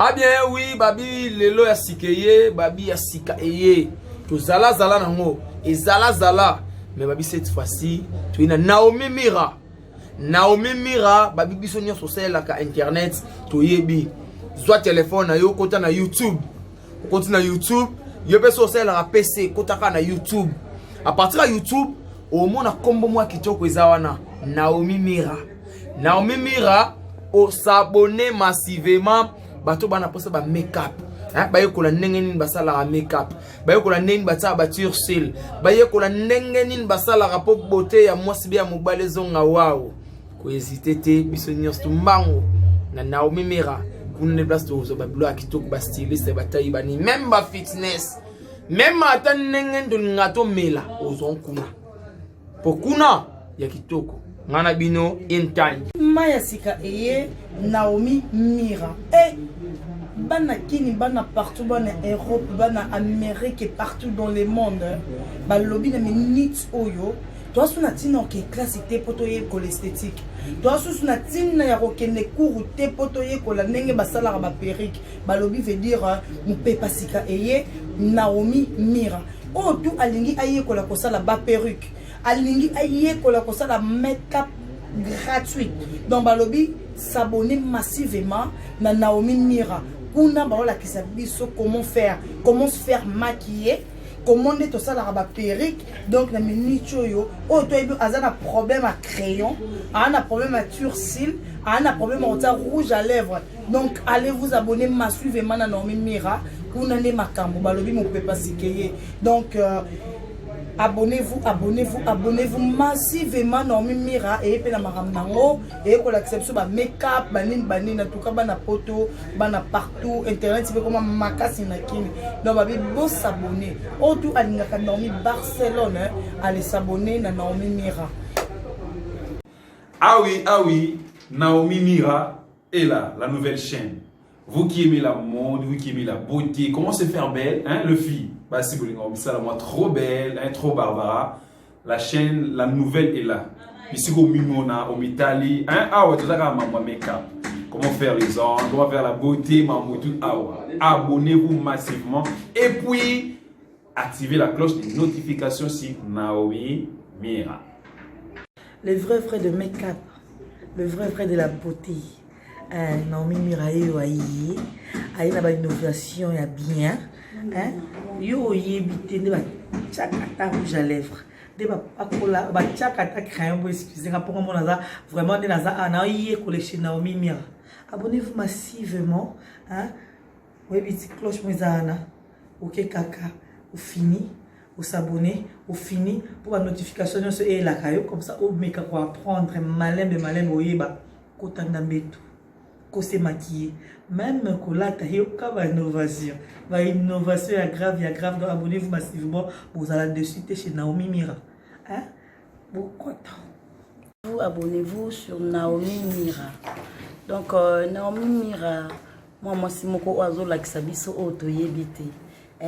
Ah bien oui, babi lelo ya sika eye, babi ya sika eye. Tozala zala nango, ezala zala. Mais babi cette fois-ci, tu na Naomi Mira. Naomi Mira, babi biso nyonso osalelaka internet, toyebi. Zwa telefone na yo, kota na YouTube. Okoti na YouTube, yo mpe so osalelaka PC, kotaka na YouTube. À partir ya YouTube, omona kombo mwa kitoko eza wana, Naomi Mira. Naomi Mira, osabone massivement bato bana mposa ba make-up bayekola ndenge nini basalaka make-up, bayekola ndenge nini batiaka basourcils, bayekola ndenge nini basalaka mpo beauté ya mwasi be ya mobali ezonga. Waw, kohésiter te, biso nyonso tumbango na Naomi Mira. Kuna nde place tozwa babilo ya kitoko, bastyliste batai bani, même bafitness, même ata ndenge tolinga tomela, ozwa kuna mpo kuna ya kitoko. Ngai na bino in time. Ma ya sika eye, Naomi Mira. E bana Kini, bana partout, bana Europe, bana Amérique et partout dans le monde, balobi na minute oyo toza susu na ntina oke classe te mpo toyekola esthétique, toza susu na ntina ya kokende cours te mpo toyekola ndenge basalaka baperruque. Balobi veut dire mopepa sika eye, Naomi Mira. Oyo tu alingi ayekola kosala baperruque, alingi ayekola kosala make-up gratuite, donc balobi s'abonner massivement na Naomi Mira. Kuna baolakisa biso comment faire, comment se faire maquiller, comment nde tosalaka baperruque. Donc na minute oyo, oyo toyebi aza na problème ya crayon, aza na problème ya sourcil, aza na problème ya kotia rouge à lèvre, donc allez vous abonner massivement na Naomi Mira. Kuna nde makambo. Balobi mopepa sikeye. Donc abonnez-vous, abonnez-vous, abonnez-vous massivement. Naomi Mira eye mpe na makambo nango, eye kolakisa biso bamake-up, banini banini. En tout cas, bana Poto, bana partout, internet mpe koma makasi na Kini. Donc babi bosabonner. Oyo tu alingaka Naomi Barcelone, allez s'abonner na Naomi Mira. Ah oui, ah oui, Naomi Mira est là, la nouvelle chaîne. Vous qui aimez la mode, vous qui aimez la beauté, comment se faire belle, hein, le fille. Bah, si vous voulez, ça, moi, trop belle, hein, trop Barbara. La chaîne, la nouvelle est là. Ici, au Mimona, au Italie, hein, ah ouais, tout ça, maman, make-up. Comment faire les ongles, comment faire la beauté, maman, tout, ah ouais. Abonnez-vous massivement. Et puis, activez la cloche de notification sur Naomi Mira. Le vrai vrai de make-up, le vrai vrai de la beauté. Naomi Mira oyo aye, aye na bainnovation ya bien, hein? Yo oyebi te nde batiaka ata rouge à lèvre, nde bapakola, batiaka ata crayon. Bo excuse nga mpongo mo naza vraiment nde naza awa, naoyekola chez Naomi Mira. Abonnez-vous massivement, hein? Oyebi ti cloche mo eza wana, oke kaka ofini osabonner, ofini mpo banotification nyonso eyelaka yo. Comme ça omeka koapprendre malembe malembe, oyeba kotanda mbeto, kose maquiller, même kolata. Yoka bainnovation, bainnovation ya grave, ya grave. Donc abonnez-vous massivement, bozala dessus te chez Naomi Mira, hein? Bokota. Vous abonnez-vous sur Naomi Mira. Donc Naomi Mira, mwa mwasi moko oyo azolakisa biso oyo toyebi te.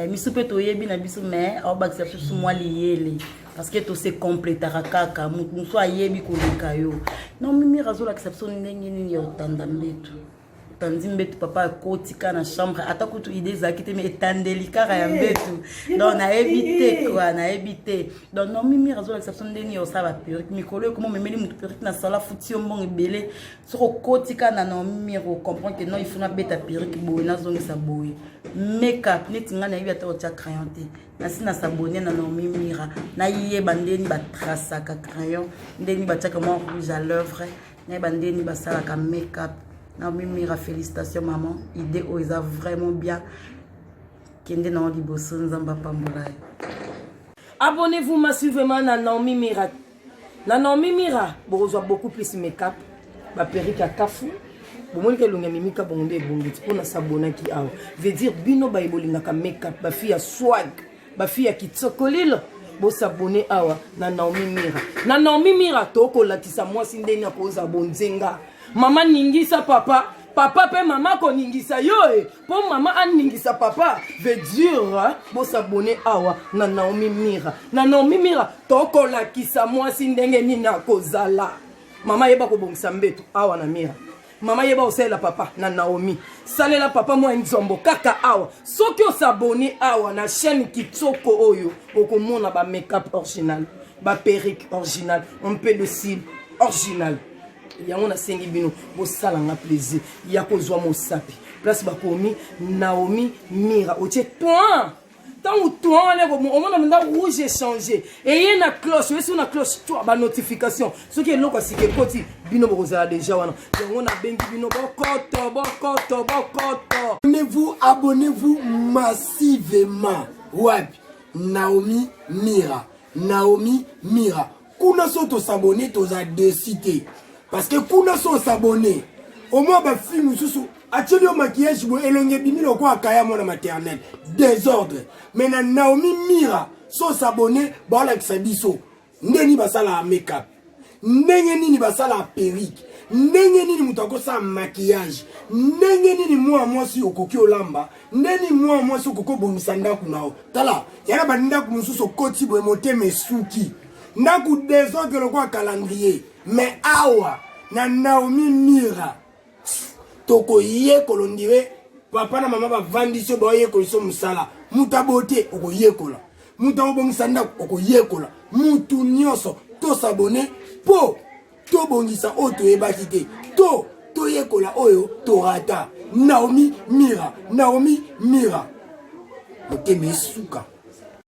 Misu mpe toyebi na biso, mais aobakisa biso mwa liyele, parce que tose complétaka kaka. Motu mosusu ayebi koleka yo. Naomi Mira azolakisa biso ndenge nini ya otanda mbeto. Otandi mbeto, papa akotika na chambre, ata kutu idée ezalaki te, mais etandeli kaka ya mbeto. Donc nayebi te kua, nayebi te. Donc Naomi Mira azolakisa biso ndenge nini ya osala baperruque. Mikolo ekoma, omemeli motu perruque na sala, futi yo mbongo ebele. Soki okoti kaka na Naomi Mira, ocomprendre que non, il faut nabeta perruque boye, nazongisa boye. Makeup, neti ngai nayebi ata kotia crayon te, nasi nasabonner na Naomi Mira, nayeba ndeni batrasaka crayon, ndeni batiaka mwa rouge à lèvre, nayeba ndeni basalaka makeup. Naomi Mira, félicitation maman, idée oyo eza vraiment bien. Kende nango liboso, Nzambe apambola yo. Abonnez-vous massivement na Naomi Mira. Na Naomi Mira, bokozwa beaucoup plus make-up, baperruque ya kafu. Bomoni elongi ya Mimika bongo nde ebongi ti mpo nasabonaki awa. Veut dire bino baye bolingaka make-up, bafille ya swag, bafille ya kitsokolilo, bosabonner awa na Naomi Mira. Na Naomi Mira tokolakisa mwasi ndeni akozwa bonzenga. Mama ningisa papa, papa mpe mama koningisa yo e mpo mama aningisa papa. Veut dire bosabonner awa na Naomi Mira. Na Naomi Mira tokolakisa mwasi ndenge nini akozala mama, yeba kobongisa mbeto awa na Mira. Mama yeba osalela papa na Naomi. Salela papa mwa nzombo kaka awa. Soki osabone awa na chaîne kitoko oyo, okomona ba make-up original, ba perruque original, un peu de cils original. Yango nasengi bino bosala nga plaisir ya kozwa mosapi place bakomi Naomi Mira otie point ntango toi wana omona mpenza rouge echange eye na cloche oyesi na cloche toi banotification soki eloko ya sika ekoti bino bokozala deja wana yango nabengi bino bokoto bokoto bokoto. Abonnez-vous, abonnez-vous massivement. Wapi? Naomi Mira. Naomi Mira. Kuna so to s'abonner toza dessus te. Parce que kuna so s'abonner au moins ba filles mosusu atieli yo maquillage boye elongi ebimi lokola kaya mwana maternelle désordre. Mais na Naomi Mira so s'abonner baolakisa biso ndeni basalaka make-up, ndenge nini basalaka perruque, ndenge nini moto akosala maquillage, ndenge nini mwana mwasi okoki olamba, ndenge nini mwana mwasi okoki obongisa ndako na yo. Tala yana bandako mosusu okoti boye motema esuki, ndako désordre lokola calendrier. Mais awa na Naomi Mira tokoyekola, ondire papa na mama bavandisi yo baoyekolisa mosala. Moto abote okoyekola, moto akobongisa ndako okoyekola, mutu nyonso tosabone mpo tobongisa oyo toyebaki te, to toyekola oyo torata. Naomi Mira, Naomi Mira, motema esuka.